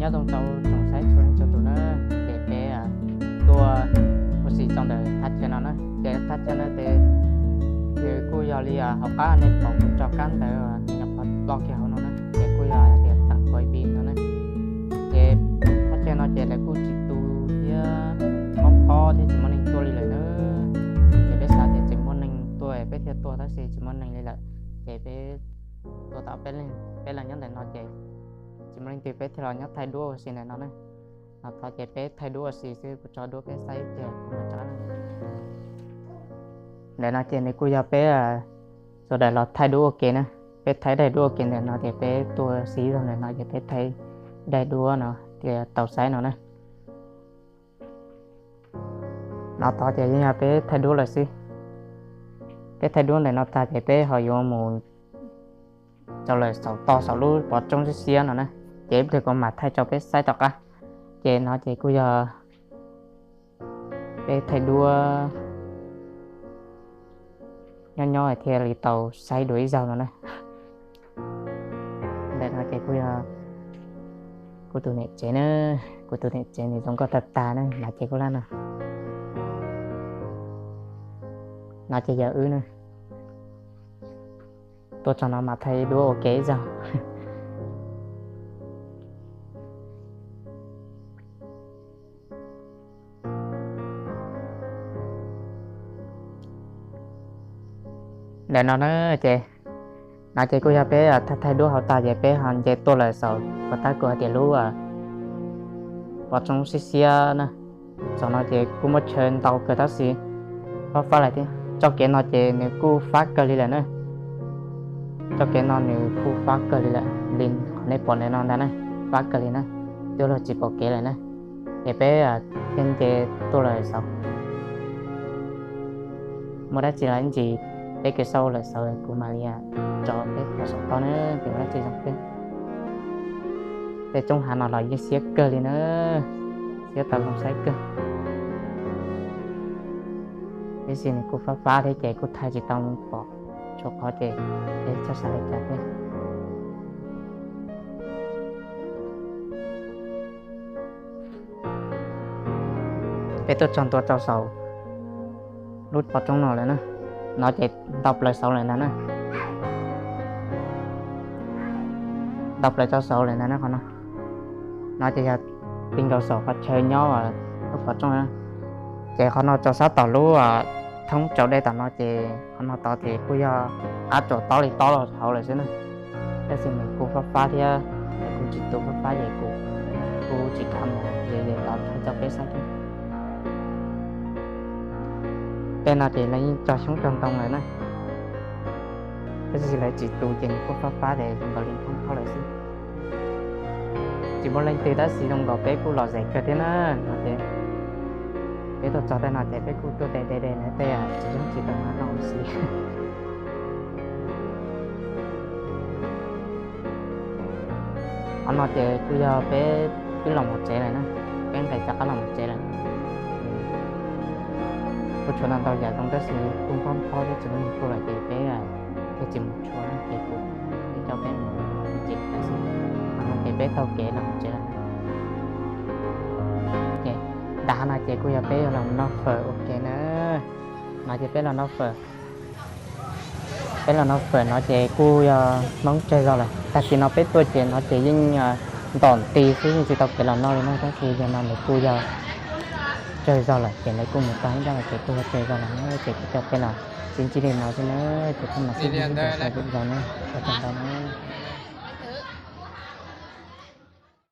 Nyob zoo rau tsoom saib txhua leej txhua tus na, ces peb tuaj ua si tau ntawm thaj chaw no na, ces thaj chaw no ces nws kuj yog li hauv qab nej pom kuv tso kab ntawd nyuam qhuav ploj kiag hauv no na, ces kuj yog tias teem kuv ib pi no na. Ces thaj chaw no ces lawv kuj tsis tu thiab, mob pob thiab tsis muaj neeg tuaj li lawm na. Ces peb xav tias tseem muaj neeg tuaj peb thiaj tuaj tab sis tsis muaj neeg li lawm, ces peb tuaj tau peb leeg nyob ntawm no ces tsis muaj leej twg peb thiaj los nyob thaij duab ua si ntawm no na. No thov ces peb thaij duab ua si xwb, kuv tso duab peb saib ib pliag kuv mam tso. Ntawm no ces nws kuj yog peb sawv daws los thaij duab ua ke na. Peb thaij daim duab ua ke ntawm no ces peb tuaj si zog ntawm no ces peb thaij daim duab no tias tau saib no na. No tod ces yeej yog peb thaij duab lawm xwb. Peb thaij duab ntawm no tag ces peb ho yuav mus rau lawm saum toj saum lub pov roob siab siab no na, ces ib pliag kuv mam thaij rau peb saib tom qab. Ces no ces kuj yog peb thaij duab nyob nyob thiaj li tau saib dua ib zaug no na. Ntawm no ces kuj yog kuv tus niam tsev na, kuv tus niam tsev nws zoo nkauj tag tag na, no ces kuj lab no. No ces yog wb na. Tuaj txog no mam thaij duab ua ke ib zaug. Ntawm no na ces, no ces kuj yog peb thaij thaij duab hauv tag ces peb ho nce tuaj lawm saum uas tab kuv hais tias lub pov roob siab siab na. Saum no ces kuj muaj chaw ntau kawg tab sis fab fab lawm thiab. Txoj kev no ces nws kuj fab kawg li lawm na. Txoj kev no nws kuj fab kawg li lawm li qhov nej pom ntawm no ntag na, fab kawg li na, twb luag tsis pom kev lawm na. Ces peb thiaj nce tuaj lawm saud. Muaj dab tsi los ib ntsis peb kev sau lawm saud kuv mam li tso peb pom saum toj na, ces muaj dab tsi zoo peb. Tej roob hav no los yeej siab kawg li na, siab tau zoo saib kawg. Tiam sis nws kuj fab fab thiab ces kuj thaij tsis tau pom txhua qhov ces peb txhob xav li cas thiab. Peb tuaj txog ntua rau saum lub pov roob no lawm na. No ces nto plaws saud lawm ntag na. Nto plaws rau saud lawm ntag na qhov no. No ces yog ti nkaus saum qhov chaw nyob lub pov roob na. Ces qhov no rau sab tom lub thoob tsau dej tom no ces qhov no tod ces kuj yog qab tsuas tob li tob los hauv lawm xwb na. Tab sis nws kuj fab fab thiab, kuj tsis tu fab fab ces kuv kuj tsis kam mus ces los thaij rau peb saib thiab. Tej no ces lawv yeej cog xyoob cog ntoo lawm na. Tab sis lawv tsis tu ces nws kuj fab fab ces zoo nkaus li thoob plaws lawm xwb. Tsis muaj leej twg tab sis zoo nkaus peb kuj lom zem kawg thiab na. No ces peb tuaj txog tej no ces peb kuj tuaj de de de na tej tsis zoo tsis tau no no ua si. Qhov no ces kuj yog peb twb los mus tsev lawm na, peb nqes rov qab los mus tsev lawm. Kuj tshuav ntau ntau yam zoo tab sis kuj nphob nphob thiab tsis muaj neeg tuaj lawm ces peb thiaj tsis mus tshuav ces kuv thiaj coj peb mus ib tsev tab sis qhov no ces peb taug kev los mus tsev lawm na. Ces nram hav no ces kuj yog peb yuav los noj fawm ua ke na. No ces peb los noj fawm. Peb los noj fawm no ces kuj yog Hmoob tsawg zog lawm. Tag kis no peb tuaj ces no ces yeej ntom nti xwb yeej tsis tau kev los noj li na, tab sis yog no nws kuj yog tsawg zog lawm ces nws kuj mus tau ib zaj ces kuj yog tsawg zog lawm na, ces kuj coj peb los sib ntsib li no xwb na, ces peb mam sib ntsib dua saum lwm zaus na, ua tsaug ntau na.